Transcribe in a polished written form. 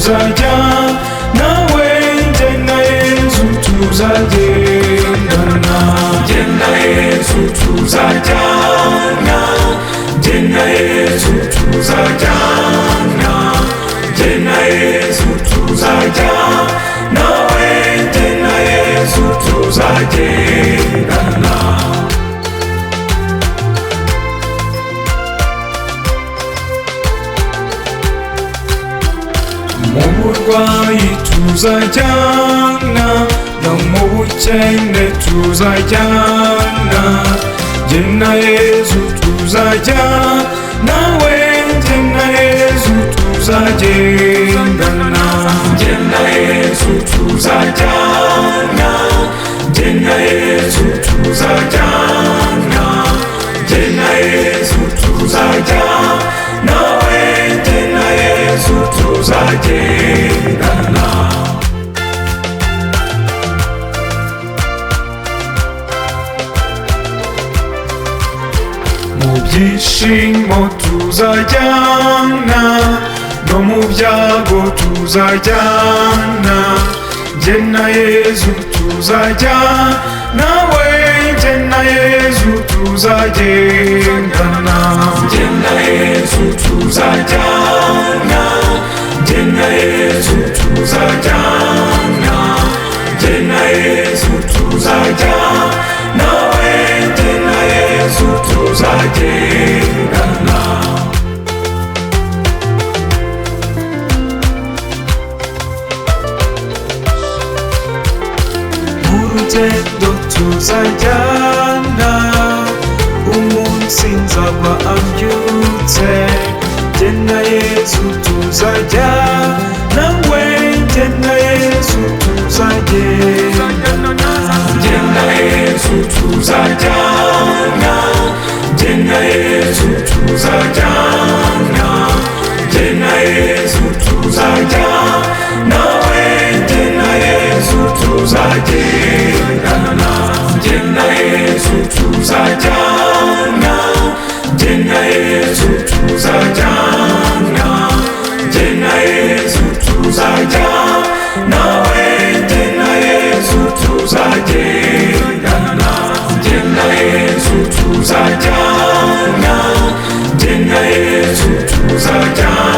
tuzajyana nawe, njye na Yesu tuzagendana. Njye na Yesu tuzajyana, njye na Yesu tuzajyana, njye na Yesu tuzajyana nawe, njye na Yesu tuzagendana. Mu burwayi tuzajyana, no mu bukene tuzajyana, njye na Yesu tuzajyana nawe, njye na Yesu tuzagendana. Njye na Yesu tuzajyana, njye na Yesu tuzajyana, njye na Yesu tuzajyana nawe, njye na Yesu tuzagendana. Mu byishimo tuzajyana, no mu byago tuzajyana, njye na Yesu tuzajyana nawe, njye na Yesu tuzagendana. Njye na Yesu tuzajyana, njye na Yesu tuzajyana, njye na Yesu tuzajyana nawe, njye na Yesu tuzagendana. Mu rugendo tuzajyana, umunsi nzaba ambyutse, njye na Yesu tuzajyana nawe, njye na Yesu tuzagendana. Njye na Yesu tuzajyana, njye na Yesu tuzajyana, njye na Yesu tuzajyana nawe, njye na Yesu tuzagendana. Njye na Yesu tuzajyana, njye na Yesu tuzajyana, njye na Yesu tuzajyana nawe, njye na Yesu tuzagendana. Njye na Yesu tuzajyana, njye na Yesu tuzajyana.